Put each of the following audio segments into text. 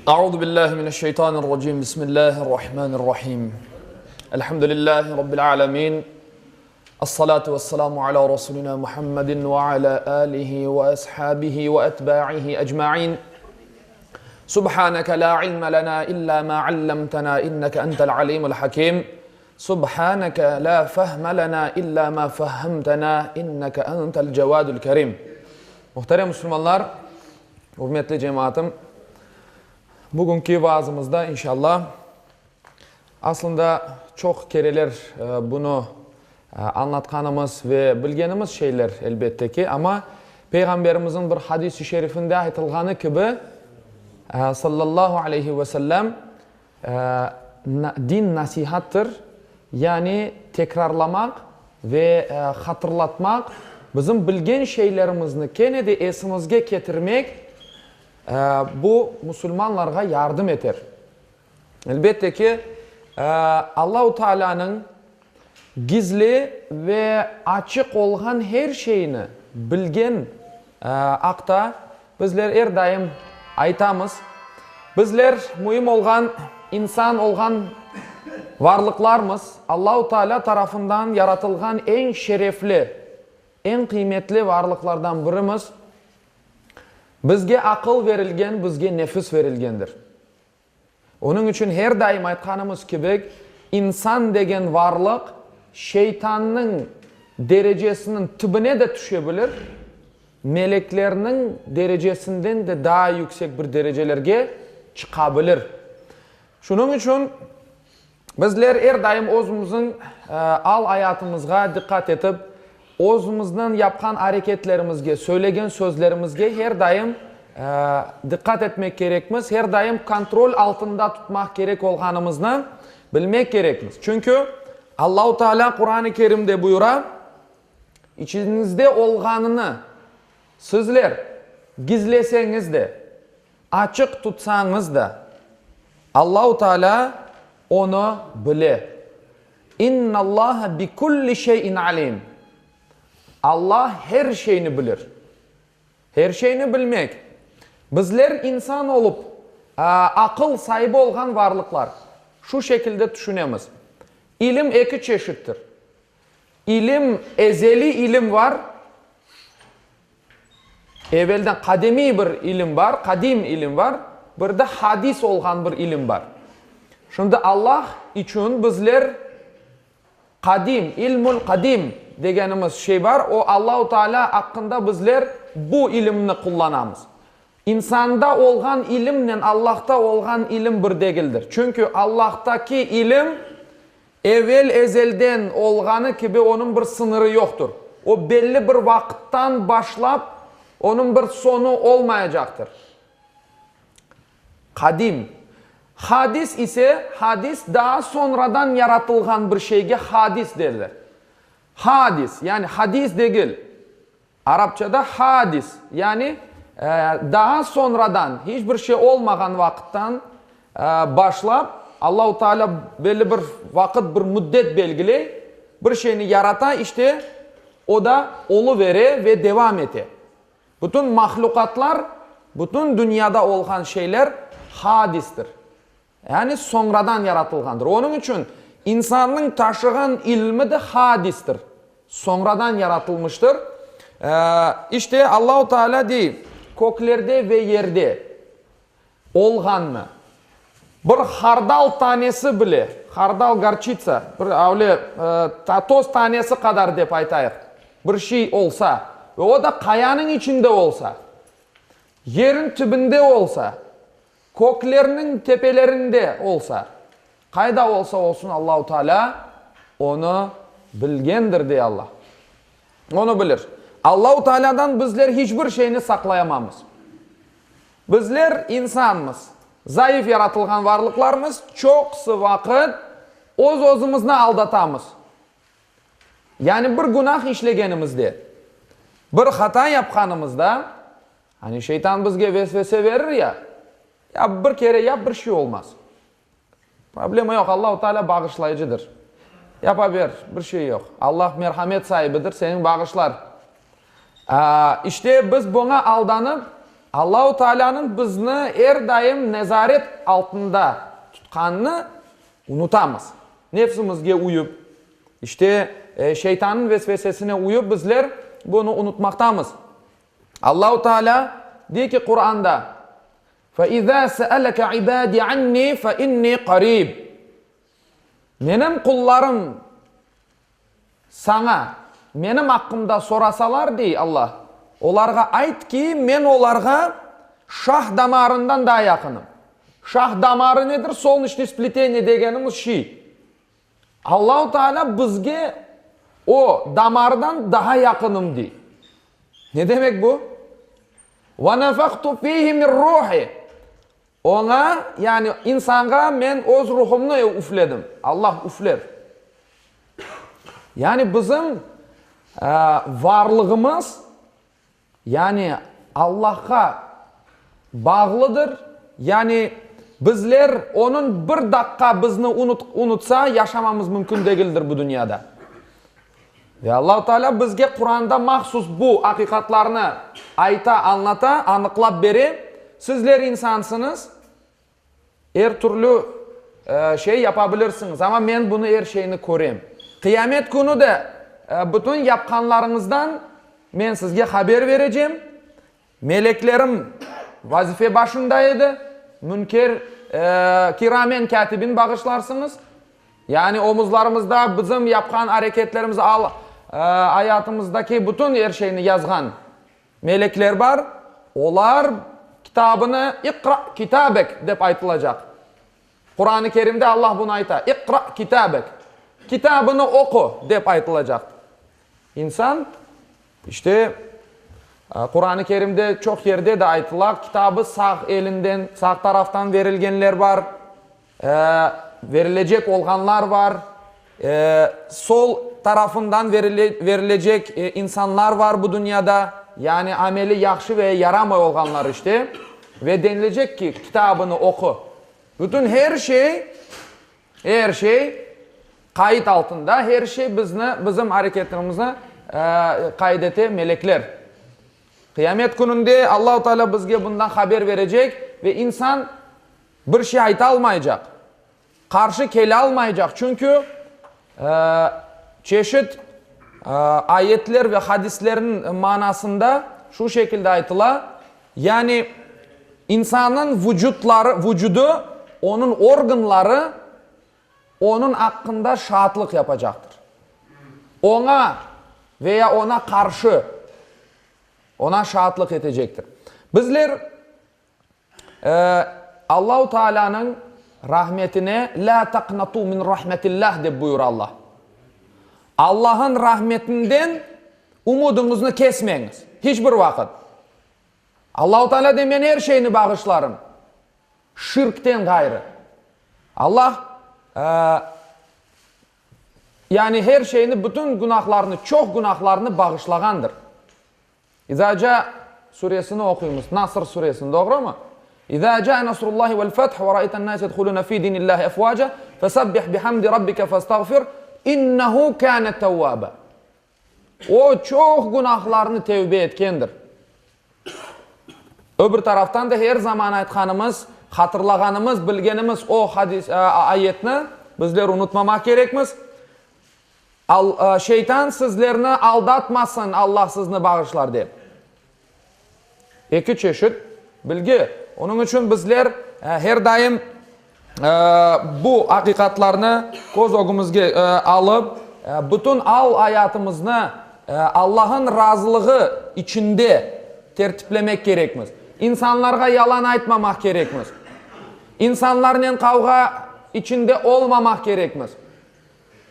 Euzu billahi mineşşeytanirracim. Bismillahirrahmanirrahim. Elhamdülillahi rabbil alamin. Essalatu vesselamu ala rasulina Muhammedin ve ala alihi ve ashabihi ve etba'ihi ecmaîn. Subhaneke la ilme lena illa ma allamtena inneke entel alimul hakim. Subhaneke la fehme lena illa ma fehhemtena inneke entel cevadul kerim. Muhterem musulmanlar, ürmetli cemaatım, bugünki vaazımızda inşallah aslında çoq kereler bunı añlatqanımız ve bilgenimiz şeyler elbette ki, amma Peyğamberimizniñ bir hadis-i şerifinde aytılğanı kibi, sallallahu aleyhi ve sellem, Din nasihattır, yani tekrarlamaq ve hatırlatmaq, bizim bilgen şeylerimizni kene de esimizge ketirmek, bu musulmanlarğa yardım eter. Elbette ki, Allahu Taalanıñ gizli ve açıq olğan her şeyni bilgen aqta bizler er daim aytamız. Bizler müim olğan insan olğan varlıqlarmız, Allahu Teala tarafından yaratılğan eñ şerefli, eñ qıymetli varlıqlardan birimiz. Bizge aqıl verilgen, bizge nefis verilgendir. Onıñ içün her daim aytqanımız kibi, insan degen varlıq şeytannıñ derecesiniñ tübüne de tüşe bilir, meleklerniñ derecesinden de daa yüksek bir derecelerge çıqa bilir. Şunıñ içün Bizler er daim özümizniñ al-ayatımızğa diqqat etip, özümizniñ yapqan areketlerimizge, söylegen sözlerimizge her daim diqqat etmek kerekmiz, her daim kontrol altında tutmaq kerek olğanımıznı bilmek kerekmiz. Çünki Allahu Teala Quran-ı Kerimde buyura, İçiñizde olğanını sizler gizleseñiz de, Açıq tutsañız da, Allahu Teala onı bile. İnnallaha bi kulli şeyin alim. Allah her şeyni bilir. Her şeyni bilmek. Bizler insan olıp, aqıl saibi olğan varlıqlar, şu şekilde tüşünemiz. İlim eki çeşittir. İlim, ezeliy ilim var. Evelden qadimiy bir ilim bar, qadim ilim bar, bir de hadis olğan bir ilim bar. Şimdi Allah içün bizler qadim, ilmül qadim degenimiz şey bar, o Allahu Teala aqqında bizler bu ilimni qullanamız. İnsanda olğan ilimnen Allahta olğan ilim bir degildir. Çünki Allahtaki ilim Evel-ezelden olğanı kibi onıñ bir sıñırı yoqtır. O belli bir vaqıttan başlap, onıñ bir soñu olmayacaqtır. Qadim. Hadis ise, hadis daa soñradan yaratılğan bir şeyge hadis derler. Hadis, yani hadis degil. Arapçada hadis, yani daa soñradan, hiç bir şey olmağan vaqıttan başlap, Allahu Teala belli bir vaqıt, bir müddet belgiley, bir şeyni yarata, işte, o da oluvere ve devam ete. Bütün mahlüqatlar, bütün dünyada olğan şeyler hadistir. Yani soñradan yaratılğandır. Onıñ içün insannıñ taşığan ilmi de hadistir, soñradan yaratılmıştır. İşte, Allahu Teala dey, Köklerde ve yerde olğannı, bir hardal tanesi bile, hardal, gorçitsa, bir öyle toz tanesi qadar dep aytayıq, bir şey olsa, ve o da qayanıñ içinde olsa, yerin tübünde olsa, Köklerniñ tepelerinde olsa, qayda olsa olsun Allahu Teala onı bilgendir, dey Allah. Onı bilir. Allahu Tealadan bizler hiç bir şeyni saqlayamamız. Bizler insanmız, zayıf yaratılğan varlıqlarmız, çoqusı vaqıt öz-özümizni aldatamız. Yani bir günah işlegenimizde, bir hata yapqanımızda, Hani şeytan bizge vesvese verir ya, ya bir kere yap, bir şey olmaz. Problema yoq, Allahu Teala bağışlayıcıdır. Yapa ber, bir şey yoq. Allah merhamet saibidir, seni bağışlar. İşte biz buña aldanıp, Allahu Taalânıñ bizni er daim nezaret altında tutqanını unutamız. Nefsimizge uyıp, işte, şeytannıñ vesvesesine uyıp bizler bunı unutmaqtamız. Allahu Teala dey ki Quranda, Fe-izâ se'eleke ibâdî annî fe-innî qarîb. Menim qullarım saña menim aqqımda sorasalar, dey Allah, olarğa ayt ki, men olarğa şah damarından daa yaqınım. Şah damarı nedir? Solneçnıy spleteniye degenimiz şey. Allahu Teala bizge o damardan daha yaqınım dey. Ne demek bu? Ve nefahtu fihi min ruhi. Oña, yani insanğa men öz ruhumnı üfledim. Allah üfler. Yani bizim varlığımız, Yani Allahqa bağlıdır, yani bizler Onıñ bir daqqa bizni unutsa, yaşamamız mümkün degildir bu dünyada. Ve Allahu Teala bizge Quranda mahsus bu aqiqatlarnı ayta, añlata, anıqlap bere, Sizler insansıñız, Er türlü şey yapa bilirsiñiz, amma men bunı er şeyni körem. Qıyamet künü de bütün yapqanlarıñızdan men sizge haber berecem. Meleklerim vazife başında edi. Münker, kiramen kâtibin bağışlarsıñız. Yani omuzlarımızda bizim yapqan areketlerimiz, ayatımızdaki bütün er şeyni yazğan Melekler bar, olar kitabını İqra kitabek dep aytılacaq. Quran-ı Kerimde Allah bunı ayta, İqra kitabek, kitabını oqu dep aytılacaq. İnsan, işte, Quran-ı Kerimde çoq yerde de aytıla, kitabı sağ elinden, sağ taraftan verilgenler bar. Verilecek olğanlar bar, sol tarafından verilecek insanlar bar bu dünyada, yani ameli yahşı ve yaramay olğanlar işte. Ve denilecek ki, kitabını oqu. Bütün her şey, er şey qayıt altında, her şey bizni, bizim areketimizni qayd ete melekler. Qıyamet kününde Allahu Teala bizge bundan haber verecek ve insan Bir şey aytalmaycaq, qarşı kelâlmaycaq, çünki çeşit ayetler ve hadislerniñ manasında şu şekilde aytıla, yani insannıñ vucutları, vucudı, onıñ organları onıñ aqqında şaatlıq yapacaqtır. Oña veya oña qarşı oña şaatlıq etecektir. Bizler Allahu Taalânıñ rahmetine lâ taqnatû min rahmetillâh dep buyura Allah. Allah'ın rahmetinden umudıñıznı kesmeñiz. Hiç bir vaqıt. Allahu Teala dey men er şeyni bağışlarım. Şirkten ğayrı. Allah yani her şeyni bütün günahlarnı çoq günahlarnı bağışlağandır. İzâ ca suresini oquymız, Nasr suresini, doğrumı? İzâ ca'e nasrullâhi vel feth ve ra'eyten-nâse yedhulûne fî dinillâhi efvâca fesabbih bihamdi rabbike festağfir innehu kâne tevvâba. O, çoq günahlarnı tevbe etkendir. Öbür taraftan da her zaman aytqanımız, hatırlağanımız, bilgenimiz o hadis, ayetni bizler unutmamaq kerekmiz. Şeytan sizlerni aldatmasın, Allah sizni bağışlar dep. Eki çeşit bilgi. Onıñ içün bizler her daim bu aqiqatlarnı köz ögümizge alıp, bütün al-ayatımıznı Allah'ın razılığı içinde tertiplemek kerekmiz. İnsanlarğa yalan aytmamaq kerekmiz. İnsanlarnen qavğa içinde olmamaq kerekmiz.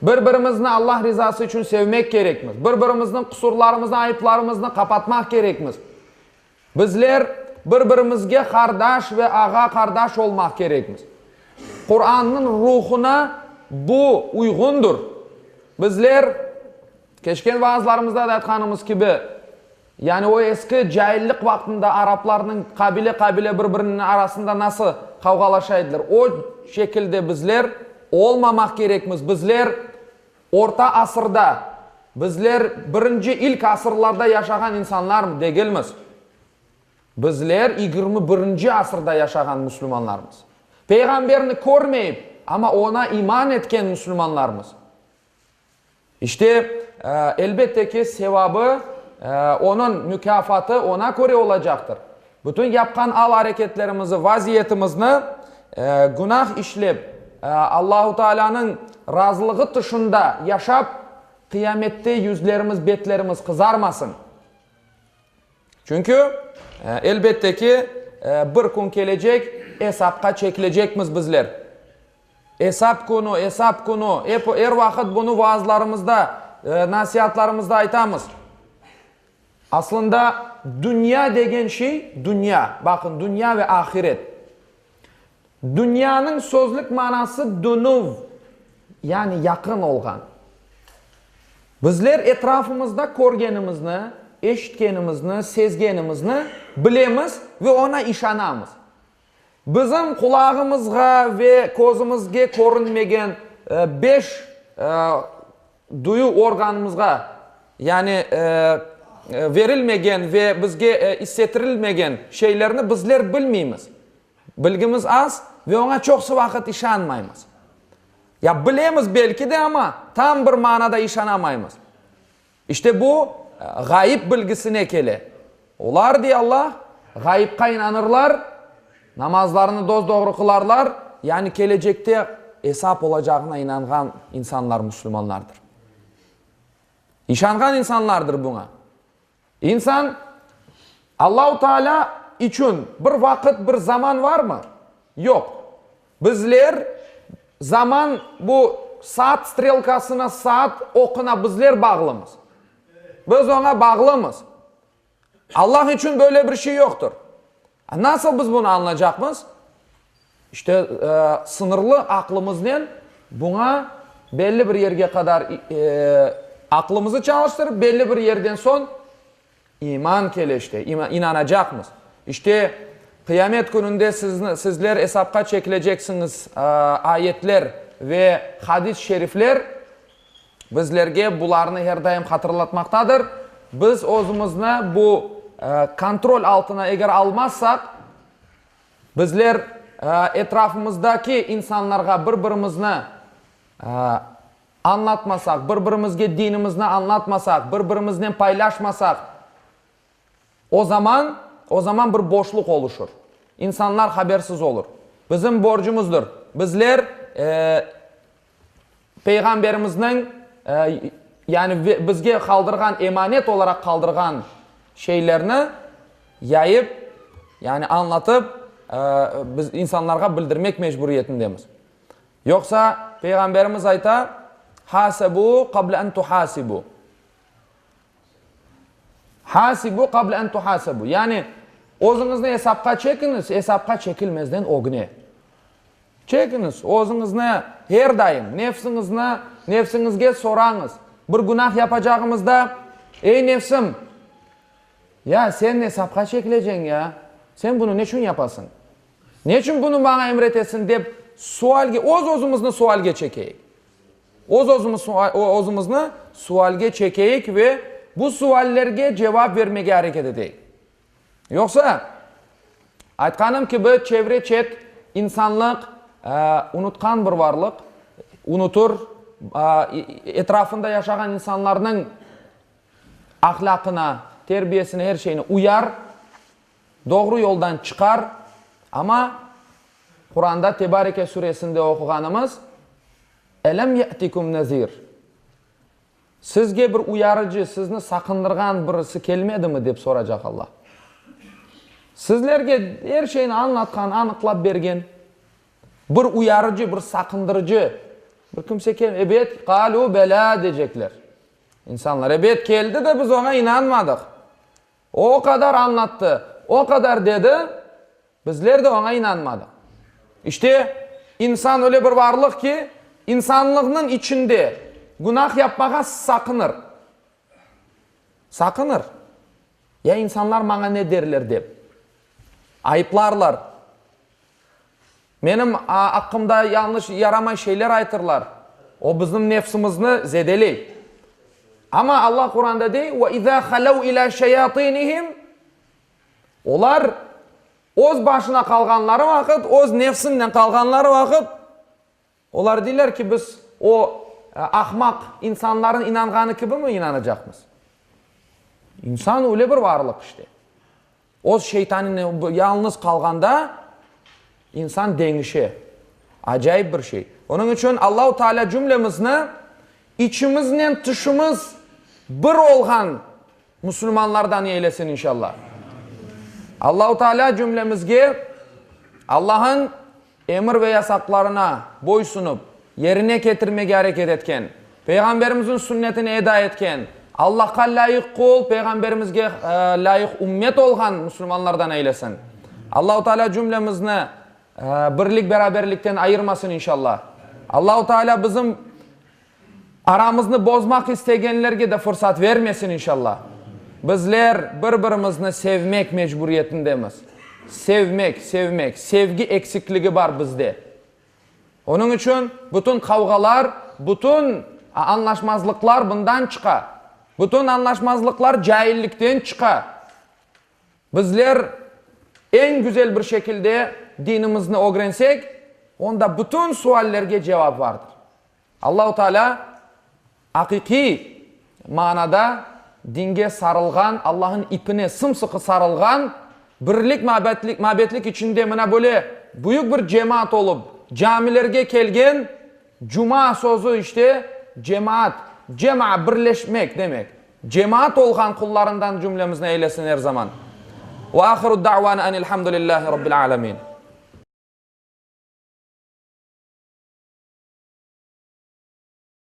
Bir-birimizni Allah rizası içün sevmek kerekmiz. Bir-birimizniñ qusurlarımıznı, ayıplarımıznı qapatmaq kerekmiz. Bizler bir-birimizge qardaş ve ağa-qardaş olmaq kerekmiz. Qurannıñ ruhuna bu uyğundır. Bizler, keçken vaazlarımızda da aytqanımız kibi, Yani o eski caillik vaqtında araplarnıñ qabile-qabile bir-biriniñ arasında nasıl qavğalaşa ediler, o şekilde bizler olmamaq kerekmiz. Bizler orta asırda, bizler birinci ilk asırlarda yaşağan insanlar degilmiz. Bizler 21-nci asırda yaşağan musulmanlarmız. Peyğamberni körmeyip, amma oña iman etken musulmanlarmız. İşte, elbette ki, sevabı, onıñ mukâfatı oña köre olacaqtır. Bütün yapqan al-areketlerimizi, vaziyetimizni günah işlep, Allahu Taalânıñ razılığı tışında yaşap, qıyamette yüzlerimiz, betlerimiz qızarmasın. Çünki, elbette ki, bir kün kelecek, esapqa çekilecekmiz bizler. Esap künü, esap künü, ep, er vaqıt bunı vaazlarımızda, nasiatlarımızda aytamız. Aslında, dünya degen şey, dünya, baqın, dünya ve ahiret. Dünyanıñ sözlük manası dönüv, yani yaqın olğan. Bizler etrafımızda körgenimizni, eşitkenimizni, sezgenimizni bilemiz ve oña işanamız. Bizim qulağımızğa ve közümizge körünmegen beş duyu organımızğa, yani verilmegen ve bizge issettirilmegen şeylerni bizler bilmeymiz. Bilgimiz az ve oña çoqusı vaqıt işanmaymız. Ya bilemiz belki de, amma tam bir manada işanamaymız. İşte bu ğayıp bilgisine kele. Olar, dey Allah, ğayıpqa inanırlar, namazlarını dos-doğru qılarlar, yani kelecekte esap olacağına inanğan insanlar musulmanlardır. İşanğan insanlardır buña. İnsan, Allahu Teala içün bir vaqıt, bir zaman varmı? Yoq. Bizler zaman, bu saat strelkasına, saat oquna bizler bağlımız. Biz oña bağlımız. Allah içün böyle bir şey yoqtır. Nasıl biz bunı añlaycaqmız? İşte, sıñırlı aqlımıznen buña belli bir yerge qadar aqlımızı çalıştırıp, belli bir yerden soñ iman kele işte, inanacaqmız. İşte, qıyamet kününde sizni, sizler esapqa çekileceksiñiz ayetler ve hadis-i şerifler bizlerge bularnı her daim hatırlatmaqtadır. Biz özümizni bu kontrol altına eger almazsaq, Bizler etrafımızdaki insanlarğa bir-birimizni añlatmasaq, bir-birimizge dinimizni añlatmasaq, bir-birimiznen paylaşmasaq, o zaman, o zaman bir boşluq oluşır. İnsanlar habersiz olur. Bizim borcumızdır, bizler Peyğamberimizniñ, yani bizge qaldırğan, emanet olaraq qaldırğan şeylerni yayıp, yani añlatıp, biz insanlarğa bildirmek mecburiyetindemiz. Yoqsa, Peyğamberimiz ayta, Hasebu qable en tuhasibu. Hasibu qable en tuhasebu. Yani, özüñizni esapqa çekiñiz, esapqa çekilmezden ögüne. Çekiñiz, özüñizni her daim, nefsiñizni, nefsiñizge sorañız. Bir günah yapacağımızda, Ey nefsim, ya sen esapqa çekileceñ ya, sen bunı neçün yapasıñ? Neçün bunı maña emretesiñ? dep sualge, öz-özümizni sualge çekeyik. Öz-özümizni sualge çekeyik ve bu suallerge cevap vermege areket eteyik. Yoqsa, aytqanım kibi, çevre-çet insanlıq unutqan bir varlıq, unutur, etrafında yaşağan insanlarnıñ ahlâqına, terbiyesine, er şeyine uyar, doğru yoldan çıqar, amma Quranda Tebareke suresinde oquğanımız, Elem ye'tikum nezir? Sizge bir uyarıcı, sizni saqındırğan birisi kelmedimi, dep soracaq Allah. Sizlerge er şeyni añlatqan, anıqlap bergen bir uyarıcı, bir saqındırıcı bir kimse kelmedi. Ebet, qalû belâ, decekler insanlar. Ebet, keldi de, biz oña inanmadıq. O qadar añlattı, o qadar dedi, bizler de oña inanmadıq. İşte, insan öyle bir varlıq ki, insanlığınıñ içinde günah yapmağa saqınır. Saqınır. Ya insanlar maña ne derler dep. Ayıplarlar. Menim aqqımda yañlış, yaramay şeyler aytırlar. O bizim nefsimizni zedeley. Amma Allah Quranda dey, Ve izâ halâv ilâ şeyâtînihim. Olar öz başına qalğanları vaqıt, öz nefsinnen qalğanları vaqıt, olar deyler ki, biz o ahmaq insanların inanğanı kibi mi inanacaqmız? İnsan öyle bir varlıq işte. Öz şeytanınen yalnız qalğanda insan deñişe. Acayip bir şey. Onıñ içün Allahu Teala cümlemizni içimiznen tışımız bir olğan musulmanlardan eylesin inşallah. Allahu Teala cümlemizge Allah'ın Emir ve yasaqlarına boysunıp, yerine ketirmege areket etken, Peyğamberimizniñ sünnetini eda etken, Allahqa lâyıq qul, Peyğamberimizge lâyıq ümmet olğan musulmanlardan eylesin. Allahu Teala cümlemizni birlik-beraberlikten ayırmasın inşallah. Allahu Teala bizim Aramıznı bozmaq istegenlerge de fırsat vermesin inşallah. Bizler bir-birimizni sevmek mecburiyetindemiz. Sevmek, sevmek, sevgi eksikligi bar bizde. Onıñ içün bütün qavğalar, bütün añlaşmazlıqlar bundan çıqa. Bütün añlaşmazlıqlar caillikten çıqa. Bizler eñ güzel bir şekilde dinimizni ögrensek, onda bütün suallerge cevap vardır. Allahu Teala aqiqiy manada dinge sarılğan, Allah'ın ipine sımsıqı sarılğan, birlik, mabetlik içinde mına böyle büyük bir cemaat olıp camilerge kelgen, cuma sözü işte cemaat, cema'a birleşmek demek, cemaat olğan qullarından cümlemizni eylesin er zaman. Ve ahiru da'vana enilhamdülillahi rabbil alemin.